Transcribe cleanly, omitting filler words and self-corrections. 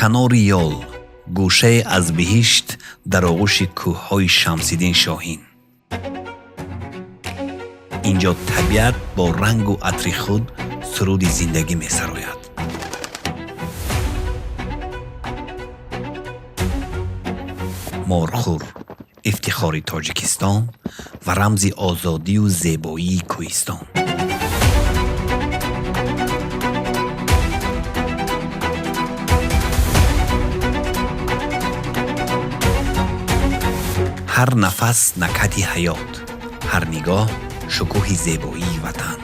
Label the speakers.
Speaker 1: Канори ёл, гӯшае аз биҳишт дар оғӯши кӯҳҳои Шамсиддин Шоҳин. Инҷо табиат бо рангу атри худ суруди зиндагӣ месарояд. Морхӯр — ифтихори Тоҷикистон ва рамзи озодию зебоии кӯҳистон. Ҳар нафас накҳати ҳаёт, ҳар нигоҳ шукӯҳи зебоии ватан.